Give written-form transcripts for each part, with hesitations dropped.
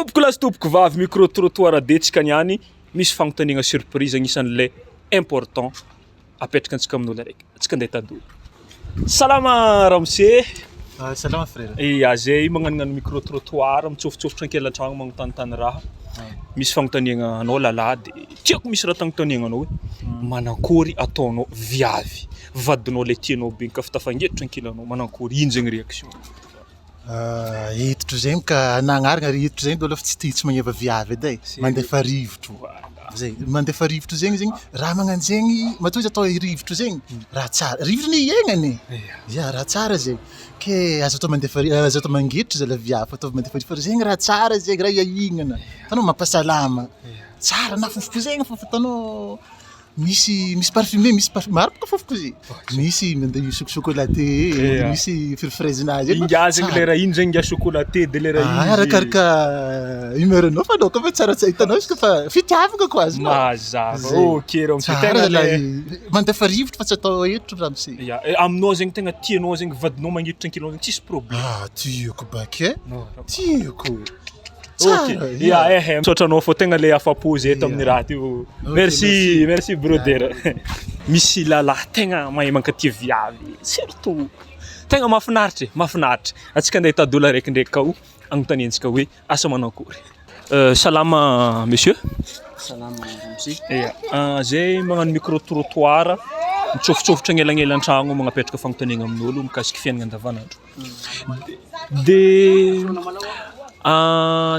Tompoko lahy sy tompoko vavy, micro trottoir de tsika niany, misy fagnontaniagna surprise agnisan'le important apetraka antsika amin'olo araiky. Antsika andeha hitady olo. Salama ramose. Ah, salama frère. Ia, zay magnanognano micro trottoir, mitsofotsofotra ankelan-tragno magnontanintany raha. Misy fagnontaniagna anao lalahy de tiako misy raha tagnontaniagna anao hoe manakôry ataonao viavy vadinao le tianao be ka fa tafangetotra ankilanao manakôry ino zegny réaction? Hiditro zegny ka nagnarina ry hiditro zegny dôla fa tsy tia tsy magneva viavy edy e, mandefa rivotro, zay mandefa rivotro zegny zegny raha magnano zegny matoa izy atao rivotro zegny raha tsara, rivotro anie iaignana e, ya raha tsara zegny ke aza atao mandefa aza atao mangiditra zalahy viavy fa ataovy mandefa rivotra fa zegny raha tsara zegny raha iaignana, hitanao mampasalama, tsara na fofoko zegny fa hitanao Misy misy parfumé misy parfum maro boka fofoko izy misy mandeha choc chocolaté misy fraisenazy eny Ingahy zegny lera ino zegny ingahy chocolaté de lera ino izy arakaraka humeur anao fa anao koa fa tsara tsy hitanao izy koa fa fitiavagna koa azonao Mazava, ok ramose tsara tegna le zalahy mandefa rivotra fa tsy atao hentitra ramose Ya, eh, aminao zegny tegna tianao zegny vadinao magniditra ankilanao zegny tsisy problème ah tiako baka e tiako Ok, ya eh, misaotra anao fô tegna le afa-po zay tamin'ny raha teo. Merci, merci brother. Misy lalahy tegna mahay mankatia viavy, surtout tegna mahafinaritra e, mahafinaritra. Antsika andeha hitady olo araiky ndraiky kao agnontaniantsika hoe asa manao akory. Salama monsieur. Salama ramose. Ya, zay magnano micro trottoir, mitsôfotsôfotra agnelagnelan-tragno magnapetraka fagnontaniagna amin'olo mikasiky fiaignana andavanandro. De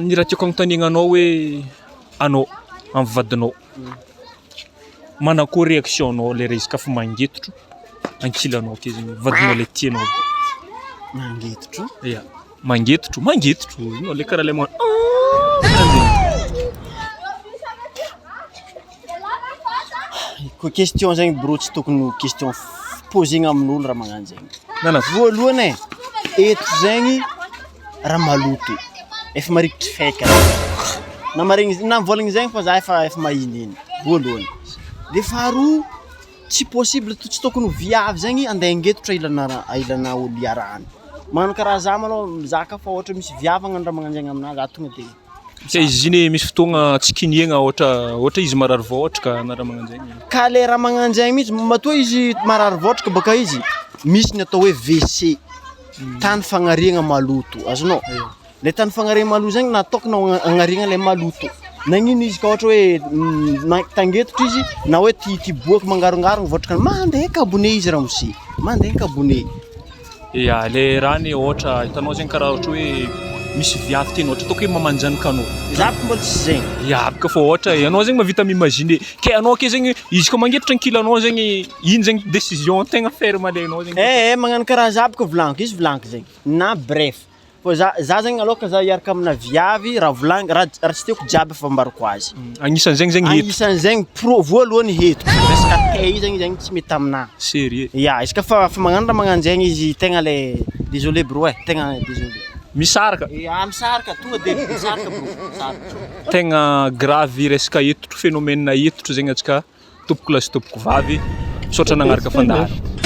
ny raha tiako agnontaniagna anao hoe anao amin'ny vadinao manakôry réaction nao lera izy kafa mangetotro ankilanao ake zegny vadinao le tianao be? Mangetotro? Ya, mangetotro mangetotro io le karaha le magnano Koa question zegny brô tsy tokony ho question posegna amin'olo raha magnano zegny. Nana. Voalohany e, eto zegny raha maloto, efa marikitry faika na maregny na mivôlagna zegny fa za efa efa mahinihiny voalohany, de faharoa tsy possible tsy tokony ho viavy zegny andeha hangetotra ilana raha ilana olo iarahana, magnano karaha za malôha za ka fa ôhatra misy viavy hagnano raha magnanjegny aminahy za tonga de. Ka izy iny misy fotoagna tsy kiniagna ôhatra ôhatra izy marary vôtraka na raha magnanjegny. Ka le raha magnanjegny mihitsy matoa izy marary vôtraka bôka izy misy ny atao hoe WC, tany fagnariagna maloto, azonao? Le tany fagnariagna maloto zegny natokana hagnariagna le maloto, nagnino izy ka ôhatra hoe ma- tangetotra izy na hoe tia tia hiboaka mangarongarogno vôtraka mandeha kabone izy ramose, mandeha kabone. Ya, le raha anie ôhatra hitanao zegny karaha ôhatra hoe misy viavy tianao ôhatra ataoko hoe mamanjanakanao. Za bôka mbola tsy zegny. Ya, bôka fô ôhatra anao zegny mahavita mi-imaginer ke anao ake zegny izy koa mangetotra ankilanao zegny ino zegny décision tegna ferme alainao zegny. Eh eh, magnano karaha za bôka volagniko, izy volagniko zegny na bref. Fô za za zegny alôha ka za hiaraka amina viavy raha volagny raha raha tsy tiako jiaby efa ambarako azy. Agnisan'zegny zegny hety. Agnisan'zegny pro voalohany hety resaka tay io zegny zegny tsy mety aminahy. Sérieux? Ya, izy ka fa fa magnano raha magnanjegny izy tegna le désolé bro e, tegna désolé. Misaraka? Ya misaraka, tonga de misaraka bro, misaraka. Tegna grave resaka etotro, phénomène etotro zegny antsika tompoko lahy sy tompoko vavy. Misaotra nagnaraka fandaharana.